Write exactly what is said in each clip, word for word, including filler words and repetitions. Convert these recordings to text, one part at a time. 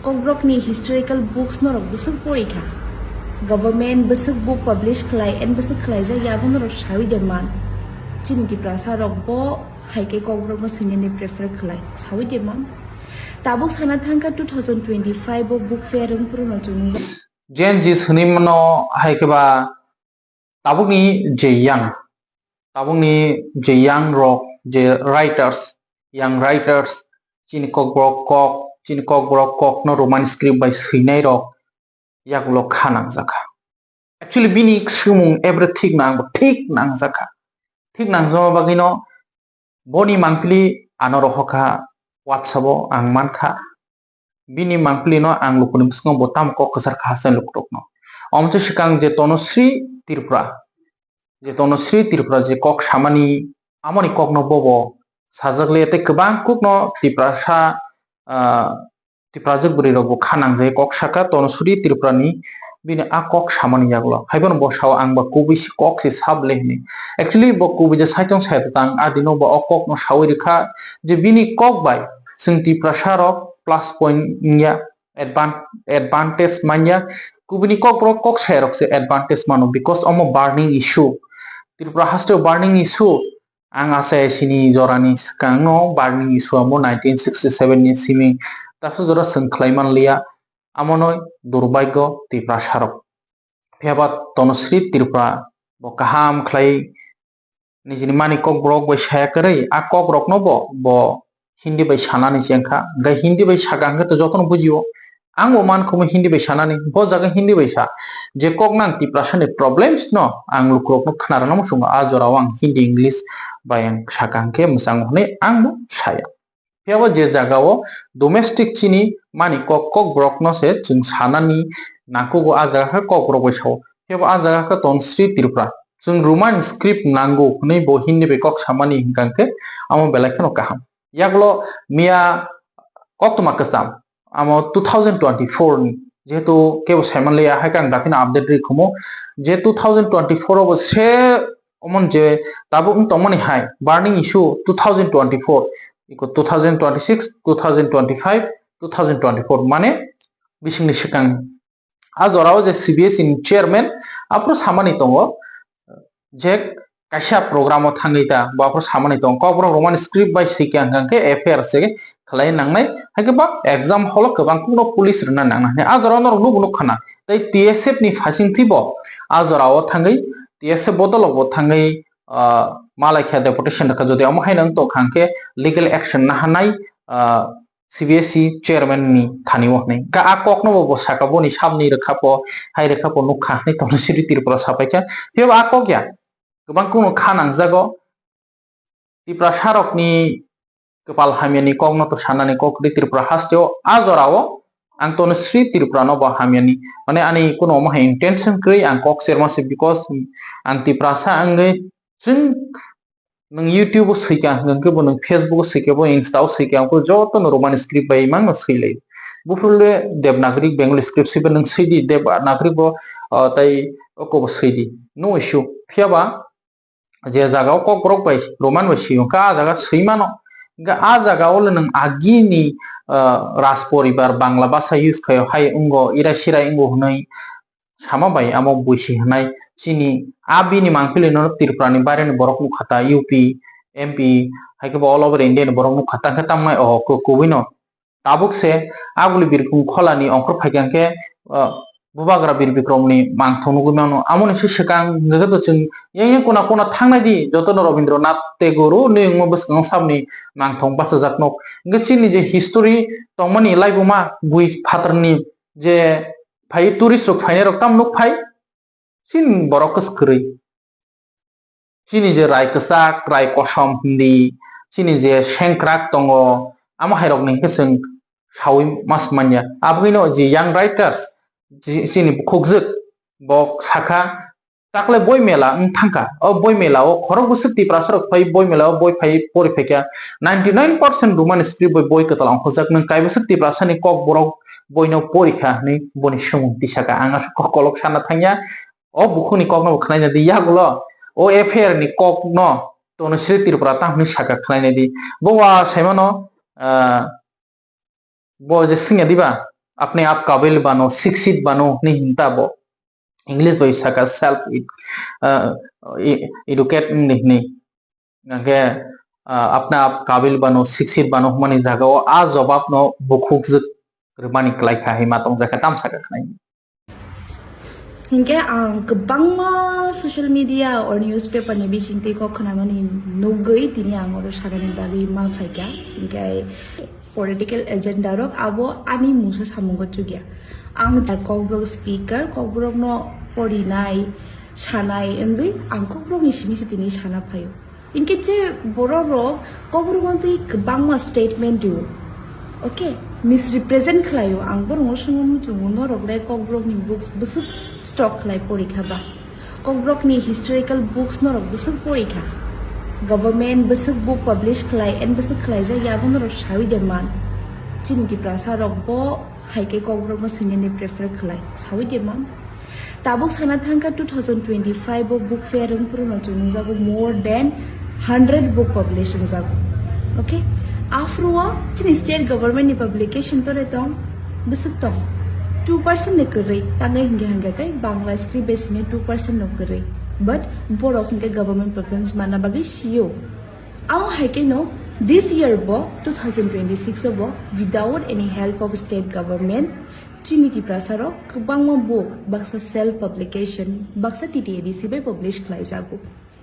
Kokborok ni historical books norok bwswk pori kha. Government bwswk book publish khlai and bwswk khlaijak ya abo norok sawi de man. Chini Tiprasa rok bo hai khe Kokborok no swinani prefer khlai sawi de man. Tabuk sana thangkha two thousand twenty-five o book fair wng phuru no chwng nukjak. Gen Z hwnwi mano hai khe ba tabukni je young, tabukni je young rok, je writers, young writers, chini kokborok kok, chini kokborok kokno Roman script bai swinai rok yagulo kha nangjakha. Actually, bini swngmung everything no ang bo thik nangjakha. Thik nangjama bagwino boni mangpili ano rohokha WhatsApp o ang mankha. Bini mangpili no ang lukuni bwskango bo tamo kok kwchar kha hasan lukurokno. Omo se swkang je Tonosri Tripura, je Tonosri Tripura je kok samani, amoni kokno bobo sajak le tei kwbang kokno Tiprasa, ah, Tiprajwk bwrwi rok bo kha nangjagwi kok saka Tonosri Tripura ni bini a kok samani yagulo. Haiphano bo sao ang ba kubui se kok se sab le hwnwi. Actually bo kubui je saichung sai tang a dino bo o kok no sawi rwkha je bini kok bai chwng Tiprasa rok plus point wngya, advan-, advantage manya. Kubuni kok borok kok sai rok se advantage mano because omo burning issue. Tripura haste o burning issue. Ang asai sini jorani swkangno burning issue amo nineteen sixty-seven ni simi tapsa jora swng khlai man liya, amono durbagyo Tiprasa rok. Phiya ba Tonosri Tripura bo kaham khlai nijini mani kokborok bai saya kwrwi, a kokrokno bo, bo Hindi bai sanani chengkha, hwnkhe Hindi bai saka hwnkhe to jotono bujio. Ang bo mankhumu Hindi bai sanani, bo jaga Hindi bai sa. Je kok nang Tiprasa ni problems no ang lukurokno khna rwna muchungo, a jorao ang Hindi, English bai ang saka hwnkhe mwchango hwnwi ang bo saya. Phiya bo je jagao domestic chini mani kok, kokborokno se chwng sanani nangkugo, a jaga khe kokborok bai sao. Phiya bo a jaga khe Tonosri Tripura. Chwng Roman script nango hwnwi bo Hindi bai kok samani hwnkha hwnkhe amo belai kheno kaham. Yagulo miya koktwma kwcham, amo two thousand twenty-four ni, jehetu kebo saiman liya, hai khe ang dakhino update rwi khumu, je two thousand twenty-four o bo se omon je tabuk wng tongmani hai burning issue two thousand twenty-four, iko two thousand twenty-six, two thousand twenty-five, two thousand twenty-four mane bisingni swkang. A jorao je C B S E ni chairman aphuru samani tongo je kaisa program o thangwi ta bo aphuru samani tongo, kokborok Roman script bai swikha hwnkha hwnkhe F I R se khlai nangnai, hai khe ba exam hall o kwbang kukno police rwna nangnai hwnwi a jorao norok nubo nukha na. Tei T S F ni phaising twibo a jorao thangwi T S F bodolok bo thangwi, ah, malaikha deputation rwkha, jodi omo haino wng tongkha hwnkhe legal action nahanai, ah, C B S E chairman ni thani o hwnwi. Ga a kokno bo, bo saka boni sabni rwkha po, hai rwkha po nukha hwnwi Tonosri Tripura sapaikha. Phiya bo a kok ya, kwbang kunu kha nangjago. Tiprasa rokni kwpal hamyani kokno to sanani kok ri Tripura hasteo a jorao ang Tonosri Tripura no bo hamyani. Mane ani kuno omo hai intention kwrwi ang kok serma se because ang Tiprasa wngwi chwng nwng YouTube o swikha hwnkhe bo nwng Facebook o swikha bo Insta o swikha hwnkhe joto no Roman script bai mangno swilai. Buphuru le Devanagari Bengali script swiba nwng swidi Devanagari bo, ah, tai oko bo swidi. No issue. Phiya ba je jaga o kokborok bai Roman bai swi hwnkha, a jaga swi mano. Hwnkhe a jaga o le nwng agini, ah, Raj poribar Bangla bhasha use khaio, hai wngo, irai sirai wngo hwnwi sama bai amo buisi hwnai chini a bini mangpili no Tripura ni baire ni borok nukha ta, U P, M P, hai khe bo all over India ni borok nukha ta, hwnkhe tamo nai o ku-, kubui no. Tabuk se aguli birkhung khola ni ongkhor phaikha hwnkhe, ah, Bubagra Bir Bikrom ni mangthong nugui mano. Amoni se swkang hwnkhe to chwng yang yang kona kona thangnai di, joto no Rabindranath Tagore ni wngma bwskango saboni mangthong bachajak nok. Hwnkhe chini je history tongmani laibuma bui phatar ni je phai tourist rok phainai rok tamo nuk phai? Chini borok kwswk kwrwi. Chini je rai kwchak, rai kosom hindi, chini je sengkrak tongo, amo hai rok ni hwnkhe chwng sawi mas manya. Aboni no je young writers, chi-, chini bukhukjwk, bo sakha, takle boi mela wng thangkha. O boi mela o khorok bwswk Tiprasa rok phai boi mela o boi phai pori phaikha. Ninety nine percent Roman script bai boi kwtal ongkhorjak, nwng kaibwswk Tiprasa ni kok borok boi no pori kha hwnwi boni swngmung tisakha. Ang aswk kok kolok sana thangya. O bukhukni kokno bo khwnaina di, yagulo o F I R ni kokno Tonosri Tripura tang hwnwi saka khwnaina di. Bo wa saimano, ah, bo je swngya diba, apne ap kabil bano, shikshit bano hwnwi hinta bo. English bai saka self ed-, ah, e-, educate wngdi hwnwi. Hingke, ah, apne ap kabil bano, shikshit bano hwnmani jaga o a jobab no bukhuk jwk rwmani kwlai kha hwnma tong jakha, tam saka khwnai. Hingke ang kwbangma social media or newspaper ni bisingtwi kok khwnamani nugwi tini ang oro sakani bagwi ma phaikha. Hingke political agenda rok abo ani mungsa samungo chukya. Ang da Kokborok speaker, Kokborok no porinai, sanai wngwi ang Kokborok ni simi se tini sana phaio. Hinkhe je borok rok Kokborok no twi kwbangma statement dio. Okay, misrepresent khlaio. Ang borok no swngo muchungo norok le Kokborok ni books bwswk stock khlai porikha ba. Kokborok ni historical books norok bwswk porikha. Government bwswk book publish khlai and bwswk khlaijak ya abo norok sawi de man. Chini Tiprasa rok bo hai khe Kokborok no swinani prefer khlai sawi de man. Tabuk sana thangkha two thousand twenty-five o book fair wng phuru no chwng nukjago more than hundred book publish wngjago. Okay, aphuru o chini state government ni publication tore tong bwswk tong two percent ni kwrwi tangwi hingke hingke kai Bangla script bai sini two percent no kwrwi, but borok hingke government preference manna bagwi sio. Amo hai khe no this year bo two thousand twenty-six o bo without any help of state government chini Tiprasa rok kwbangma book baksa self publication baksa T T A D C bai publish khlai jago.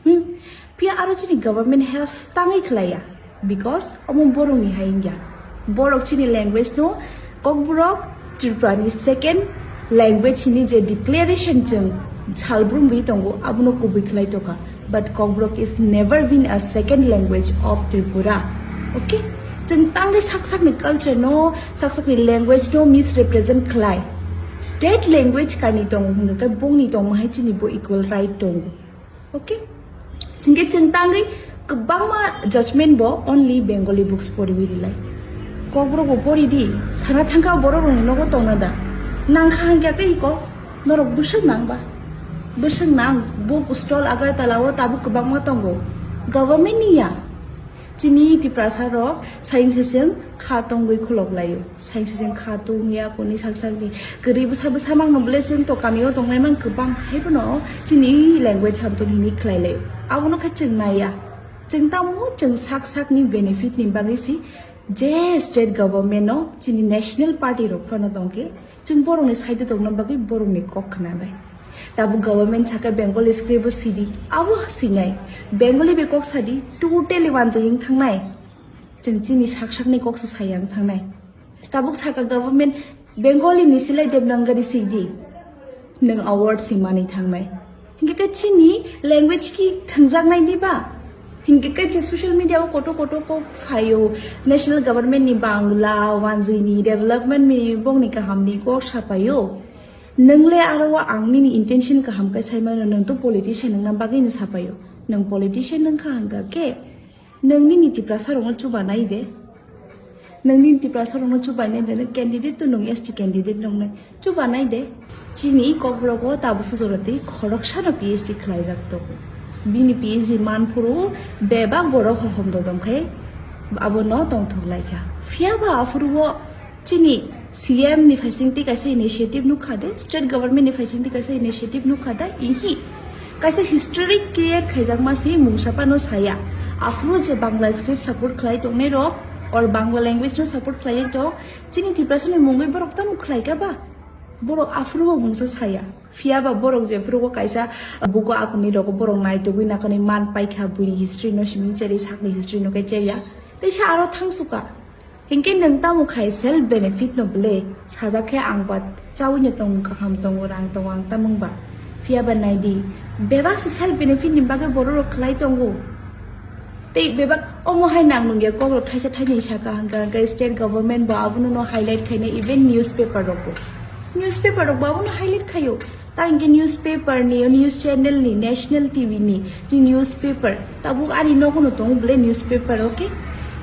Hmm. Phiya aro chini government help tangwi khlaiya because omo borok ni hai wngya. Borok chini language no Kokborok Tripura ni second language hini je declaration chwng salbrum ri tongo abono kubui khlai tokha. But Kokborok is never been a second language of Tripura. Okay? Chwng tangwi sak sakni culture no, sak sakni language no misrepresent khlai. State language kaini tongo hwnwi khe bongni tongma hai chini bo equal right tongo. Okay? Singke chwng tangwi kwbangma judgment bo only Bengali books poriwi rilai. Kokborok bo pori di, sana thangkha borok rokni nogo tongna da. Nangkha hangkha tei iko, norok bwswk nang ba? Bwswk nang, book stall Agartala o tabuk kwbangma tongo. Government ni ya. Chini Tiprasa rok saing seseng kha tongwi khulok laio. Saing seseng kha tongya kuni sak sakni kwrwi bwsa bwsa mangno bwle chwng to kamio tongnai mang kwbang hai bono chini language hamtong hini khlai laio. Abono khe chwng naiya. Chwng tamo chwng sak sakni benefit ni bagwi si je state government no chini national party rok phano tongkhe chwng borokni side o tongna bagwi borokni kok khna bai. Tabuk government saka Bengali script o sidi, abo sinai. Bengali bai kok sadi, totally wanjayeng thangnai. Chwng chini sak sakni kok se sayang thangnai. Tabuk saka government Bengali ni silai Devanagari sidi. Nwng award si mani thangnai. Hinkhe khe chini language ki thangjaknai diba? Hinkhe khe je social media o koto koto kok phaio, national government ni Bangla, wanjwi ni development ni bongni kaham ni kok sapaio. Nwng le aro o ang nini intention kaham khe sai mano, nwng to politician wngna bagwi no sapaio. Nwng politician wngkha hwnkha khe, nwng nini Tiprasa rokno chuba nai de. Nwng nini Tiprasa rokno chuba nai de, nwng candidate to nwng S T candidate rokno chuba nai de. Chini Kokborok o tabuksa jora twi khoroksa no P H D khlaijak tongo. Bini P H D man phuru bebak borok hohom dodom khe abono tongthok lai kha. Phiya ba aphuru o Chini C M ni phaisingtwi kaisa initiative nukha de, state government ni phaisingtwi kaisa initiative nukha de, ihi kaisa history create khaijakma se mungsa phano saya. Aphuru je Bangla script support khlai tongnai rok, or Bangla language no support khlai tong, chini Tiprasa ni mungwi borok tamo khlai ka ba? Borok aphuru bo mungsa saya. Phiya ba borok je phuru bo kaisa buko akuni rok borok naitugwi nakani man paikha buini history no simi cheri sakni history no khe cheya. Teisa aro thangsuka. Hinkhe nwng tamo khai self benefit no bwle? Sajak khe ang ba chaui no tongo, kaham tongo, rang tongo, ang tamung ba. Phiya ba nai di, bebak se self benefit ni bagwi borok rok khlai tongo. Tei bebak omo hai nang nungya kok rok thaisa thaini saka hwnkha, hwnkhe state government bo abono no highlight khaina even newspaper rok bo. Newspaper rok bo abono highlight khaio. Ta hinkhe newspaper ni, news channel ni, national T V ni, chini newspaper. Tabuk ani nogo no tongo bwle newspaper, okay?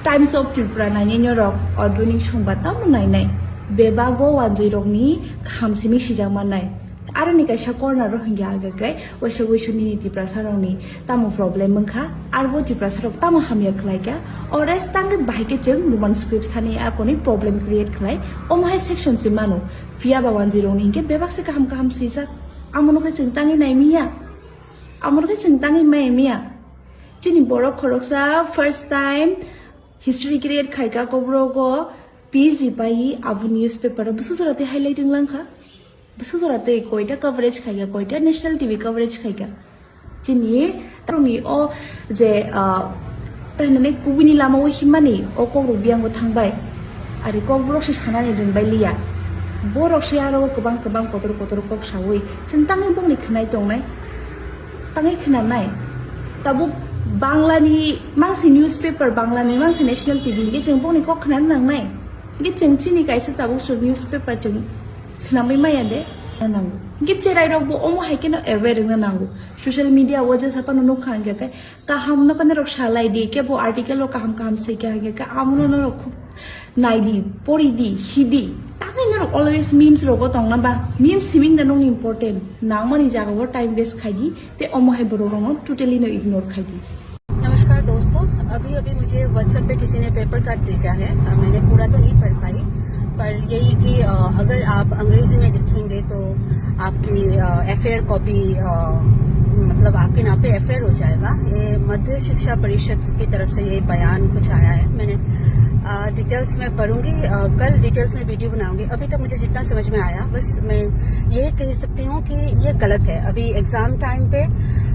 Times of Tripura nainai norok, Adhunic Songbad tamo nainai. Bebago wanjwi rokni kaham simi sijak mannai. Aroni kaisa corner o hingya aga kai, waisa waisa nini Tiprasa rokni tamo problem wngkha, arbo Tiprasa rok tamo hamya khlai kha, ores tangwi bahai khe chwng Roman script sani a koni problem create khlai, omo hai section se mano, phiya ba wanjwi rokni hinkhe bebak se kaham kaham swijak, amono khe chwng tangwi nai miya, amono khe chwng tangwi mai miya. Chini borok khoroksa first time history create khaika Kokborok o P G pai abo newspaper o bwswk jora tei highlight wng langkha. Bwswk jora tei koita coverage khaika, koita national T V coverage khaika. Chini taroni o je, ah, tei hinani kubuni lama o himani o Kokborok biyango thangbai. Ari Kokborok se sanani rwngbai liya. Borok se aro kwbang kwbang kotor kotor kok sawi. Chwng tangwi bongni khwnai tongnai. Tangwi khwnanai. Tabuk Banglani mangsi newspaper, Banglani mangsi national T V, hingke chwng bongni kok khwnana nangnai. Hingke chwng chini kaisa tabuk chwng newspaper chwng swnamwi maya de nango. Hingke cherai rok bo omo hai khe no aware wngna nango. Social media o je sapa no nukha hingke khe kaham no khe norok salai di, kebo article o kaham kaham swi kha hingke khe amo no norok khub Naidi, poridi, sidi. Tangwi norok always memes rogo tongna ba? Memes siming da nong important. Nangmani jaga o time waste khaidi, te omo hai borok rokno totally no ignore khaidi. नमस्कार दोस्तों, अभी अभी मुझे WhatsApp पे किसी ने paper cut भेजा है। अ, मैंने पूरा तो नहीं पढ़ पाई, पर यही कि, अ, अगर आप अंग्रेजी में लिखेंगे तो आपकी, अ, एफआईआर कॉपी, अ, मतलब आपके नाम पे एफआईआर हो जाएगा। ये मध्य शिक्षा परिषद की तरफ से ये बयान कुछ आया है। मैंने, अ, डिटेल्स में पढ़ूंगी, अ, कल डिटेल्स में वीडियो बनाऊंगी। अभी तक मुझे जितना समझ में आया, बस मैं यही कह सकती हूँ कि ये गलत है। अभी एग्जाम टाइम पे,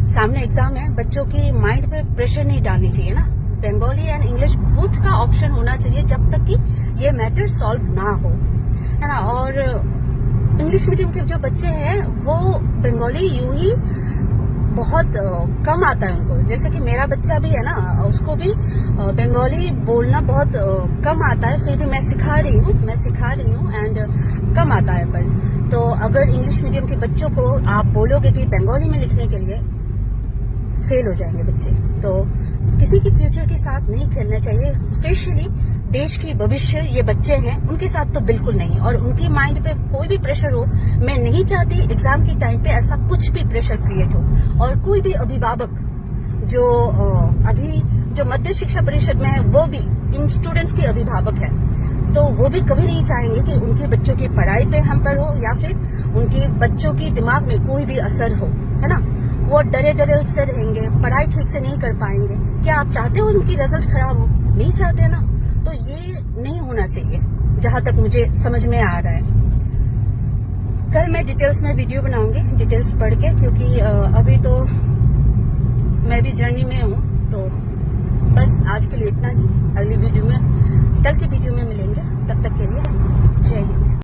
सामने एग्जाम है, बच्चों की माइंड पे प्रेशर नहीं डालनी चाहिए ना। बंगाली एंड इंग्लिश बोथ का ऑप्शन होना चाहिए जब तक कि ये मैटर सॉल्व ना हो, है ना। और इंग्लिश मीडियम के जो बच्चे हैं वो बंगाली यूं ही बहुत, अ, कम आता है उनको। जैसे कि मेरा बच्चा भी है ना, उसको भी, अ, बंगाली बोलना बहुत, अ, कम आता है, फिर भी मैं सिखा रही हूँ, मैं सिखा रही हूँ एंड कम आता है। पर तो अगर इंग्लिश मीडियम के बच्चों को आप बोलोगे कि बंगाली में लिखने के लिए, फेल हो जाएंगे बच्चे। तो किसी की फ्यूचर के साथ नहीं खेलना चाहिए, स्पेशली देश की भविष्य ये बच्चे हैं, उनके साथ तो बिल्कुल नहीं। और उनकी माइंड पे कोई भी प्रेशर हो, मैं नहीं चाहती एग्जाम की टाइम पे ऐसा कुछ भी प्रेशर क्रिएट हो। और कोई भी अभिभावक जो, अ, अभी जो मध्य शिक्षा परिषद में है, वो भी इन स्टूडेंट्स की अभिभावक है, तो वो भी कभी नहीं चाहेंगे कि उनके बच्चों की पढ़ाई पे हैम्पर हो या फिर उनके बच्चों की दिमाग में कोई भी असर हो, है ना। वो डरे डरे से रहेंगे, पढ़ाई ठीक से नहीं कर पाएंगे। क्या आप चाहते हो उनकी रिजल्ट खराब हो? नहीं चाहते ना। तो ये नहीं होना चाहिए, जहां तक मुझे समझ में आ रहा है। कल मैं डिटेल्स में वीडियो बनाऊंगी, डिटेल्स पढ़ के, क्योंकि, अ, अभी तो मैं भी जर्नी में हूँ। तो बस आज के लिए इतना ही। अगली वीडियो में, कल की वीडियो में मिलेंगे। तब तक के लिए जय हिंद।